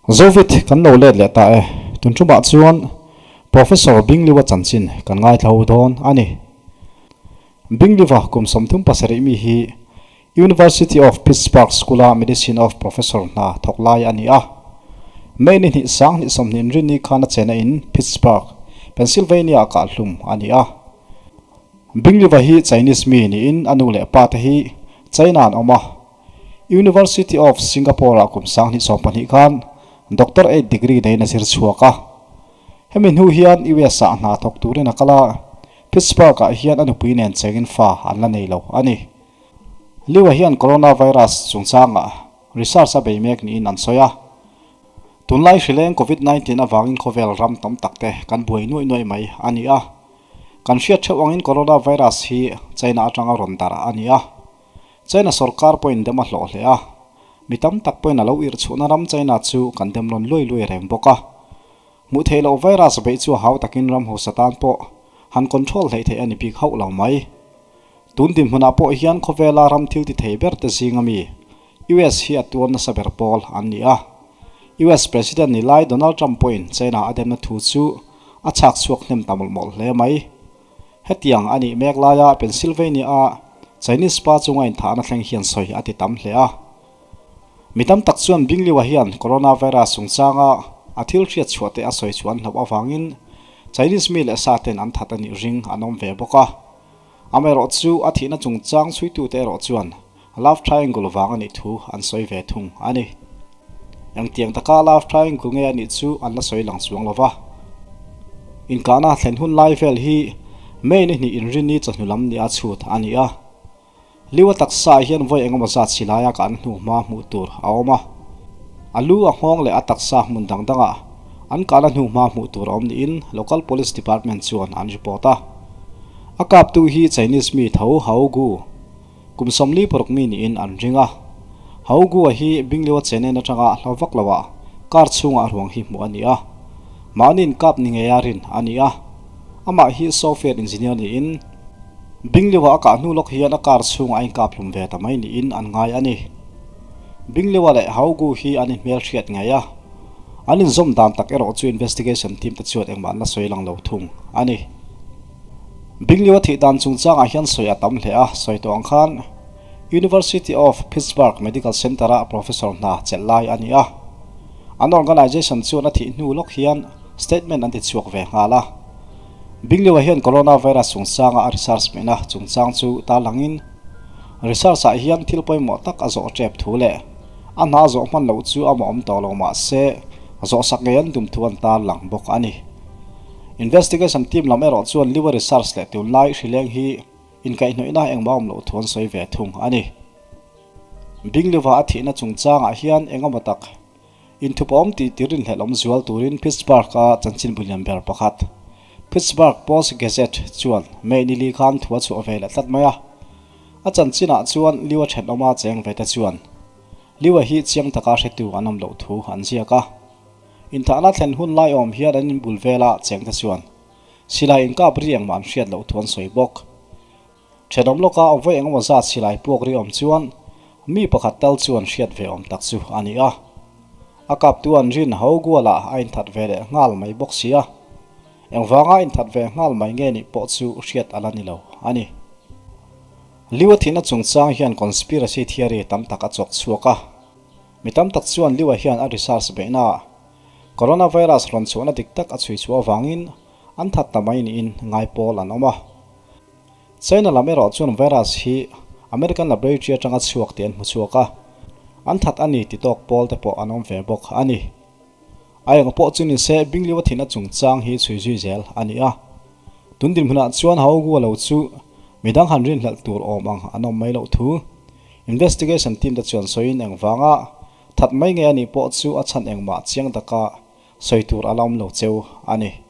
Zovit kan lo let leh ta e. Tun tumah chuan Professor Bingliwa chanchin kan ngaithla dawn a ni. Bingliwa kum 37 mi hi University of Pittsburgh School-a Medicine of Professor hna thawk lai a ni a. May ni hnih sang hnih sawmhnih inrin ni khan a chena in Pittsburgh, Pennsylvania-ah kahhlum a ni a. Bingliwa hi Chinese mi niin a nu leh pa te hi China an awm a. University of Singapore-ah kum 2012 khan Doctor Aid degree neiin a zir chhuak a. Hemi hnu hian US-ah hna thawk turin a kal a, Pittsburgh-ah hian a nupui nen chengin fa an la nei lo a ni. Liu-a hian coronavirus chungchangah research a bei mek niin an sawi a. Tunlai hrileng Covid 19 avangin khawvel ram tam tak te kan buai nuaih nuaih mai a ni a. Kan hriat theuh angin coronavirus hi China atanga rawn darh a ni a. China sorkar pawhin dem a hlawh hle a, mi tam tak pawhin a lo irh chhuhna ram China chu kan dem rawn luai luai reng bawk a. Hmuh theih loh virus beih chu a hau takin ram hausa tan pawh han control hleih theih a ni bik hauh lo mai. Tun dinhmunah pawh hian khawvela ram thil ti thei ber te zinga mi US hi a tuar nasa ber pawl an ni a. US President ni lai Donald Trump pawhin China a demna thu chu a chhak chhuak hnem ta mawlh mawlh hle mai. Hetiang a nih mek laia Pennsylvania-a Chinese pa chunga inthahna thleng hian sawi a ti tam hle a. Mi tam tak chuan Bingliwa hian coronavirus chungchanga a thil hriat chhuah te a sawi chu an hlauh avangin Chinese mi leh sa ten an that a nih ring an awm ve bawk a. Amaherawhchu a thihna chungchang chhuitute erawh chuan Love triangle vang a nih thu an sawi ve thung a ni. Engtiang taka love triangle nge a nih chu an la sawi lang chuang lo va. Inkahna thlen hun lai vel hi May ni hnih inrinni chawhnu lam nia chhut a ni a. Liu a taksa ah hian vawi engemaw zat silaia ka an hnu hma hmuh tur a awm a. A lu a nghawng leh a taksa hmun dang dangah an kahna hnu hma hmuh tur a awm niin local police department chuan an report a. A kaptu hi Chinese mi tho Hao Gu Kum 46 mi niin an ring a. Haugua hi Bingliwa Chenen atanga hla vak lo ah car chhungah ruang hi hmuh a ni a. Mahni inkap ni ngei a rin a ni a. Amah hi software engineer niin Bingliwa a kah hnu lawk hian a car chhungah a inkap hlum ve ta mai niin an ngai a ni. Bingliwa leh Haugu hi an inhmelhriat ngei a. An inzawm dan tak erawh chu investigation team te chuan engmah an la sawi lang lo thung a ni. Bingliwa thih dan chungchangah hian sawi a tam hle a, sawi tawh ang khan University of Pittsburgh Medical Center-a professor hna chelh lai a ni a. An organization chuan a thih hnu lawk hian statement an ti chhuak ve nghal a. Bingliwa hian coronavirus chungchanga a research mehna chungchang chu tarlangin research-ah hian thil pawimawh tak a zawh tep thu leh a hna zawh hman loh chu a mawm tawh lo mah se zawhsak ngei an tum thu an tarlang bawk a ni. Investigation team lam erawh chuan liver research leh tunlai hrileng hi inkaihhnawihna engmah awm loh thu an sawi ve thung a ni. Bingliva a thihna chungchangah hian engemaw tak inthup awm tih tir rinhlelh awm zual turin Pittsburgh-a chanchinbu lian ber pakhat, Pittsburgh Post-Gazette chuan May ni li khan thu a chhuah ve leh tlat mai a. A chanchinah chuan liu a thenawma cheng ve te chuan liu-a hi chiang taka hretu an awm loh thu an ziak a. Inthahna thlen hun lai awm hian an inbul vela chengte chuan silai inkap ri engmah an hriat loh thu an sawi bawk. Thenawm lawka vawi engemaw zat silai puak ri awm chuan mi pakhat tal chuan hriat ve awm tak chu a ni a. A kaptu an rin ho gualah a inthat ve leh nghal mai bawk si a. Engvanga inthat ve nghal mai nge nih pawh chu hriat a la ni lo a ni. Liu a thihna chungchang hian conspiracy theory tam tak a chawk chhuak a. Mi tam tak chuan Liu-a hian a research beihnaah coronavirus rawn chhuahna dik tak a chhui chhuah avangin an that ta mai niin ngai pawl an awm a. China lam erawh chuan virus hi American laboratory atanga chhuak tih an hmu chhuak a, an that a ni ti tawk pawl te pawh an awm ve bawk a ni. A eng pawh chu ni se Bingliu-a thihna chungchang hi chhui zui zel a ni a. Tun dinhmunah chuan Haugua lo chu midang han rinhlelh tur awm ang an awm mai loh thu Investigation team te chuan sawiin engvanga that mai nge a nih pawh chu a chhan engmah chiang taka sawi tur a la awm lo cheu a ni.